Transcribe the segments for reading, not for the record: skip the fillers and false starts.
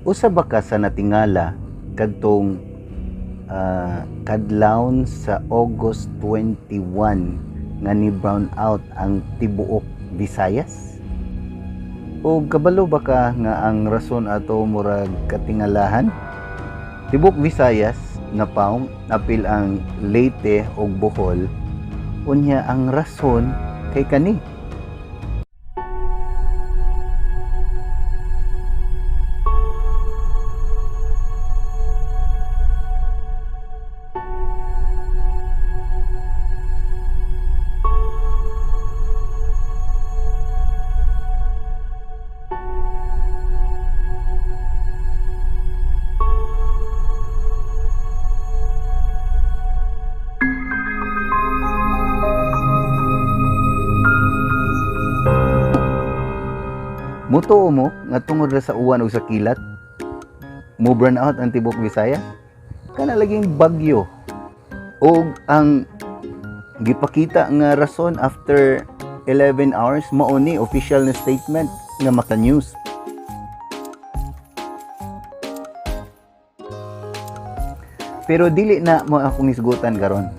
Usa ba ka sa natingala kadtong kadlawon sa August 21 nga ni brown out ang tibuok Visayas? O kabalo ba ka nga ang rason ato murag katingalahan? Tibuok Visayas napaong apil ang Leyte ug Bohol, unya ang rason kay kani. Mutuo mo nga tungod ra sa uwan ug sa kilat, mo burn out ang tibuok Visayas? Kana laging bagyo. Og ang gipakita nga rason after 11 hours mao ni official na statement nga maka news. Pero dili na mo akong hisgutan karon.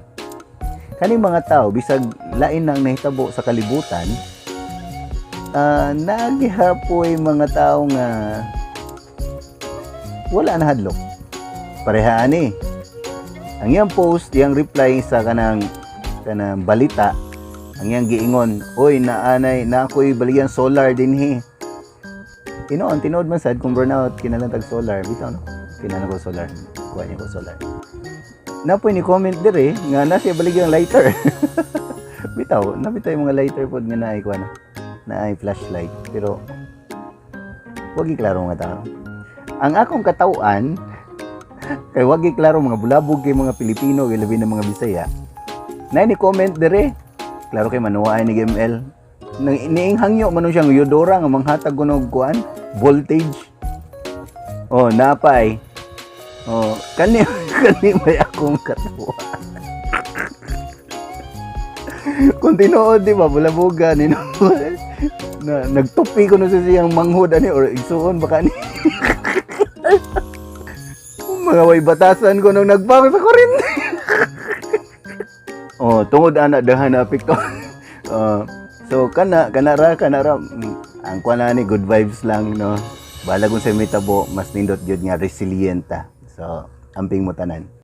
Kaning mga tao bisag lain nang nahitabo sa kalibutan, nagihapoy mga tao nga wala na hadlok. Parehaan ni. Ang iyang post, iyang reply sa kanang balita, ang iyang giingon, oy naanay na ako'y baligyan solar dinhi. Tinuod, tinuod man sad kung burnout kinalan tag solar, bitaw no. Kinalan ko solar. Kuha niya ko solar. Napoy ni comment dire nga na siya baligyang lighter. Bitaw, nabitay mga lighter pod nga naay kuha na. Naay flashlight, pero wag klaro mga tao. Ang akong katawhan kay wag klaro mga bulabog kay mga Pilipino kay labi na mga Bisaya. Naay ni comment dire. Klaro kay manuwaay ni GML. Nang niinghangyo man siyang Eudora nga manghatag kuno og kuan, voltage. Oh, napay. Oh, kani kani may akong katawa. Kung tinuod di ba bulabogan ni na nagtupi ko no sa siyang manghod ani or igsuon baka ni. Mga way batasan ko nung nagpang sa kuryente. Oh, tungod ana dahan na apekto. So kana kanara kanara ang kuan na ni good vibes lang no. Balag kung sa mitabo mas nindot gyud nga resilient ta. So amping mo tanan.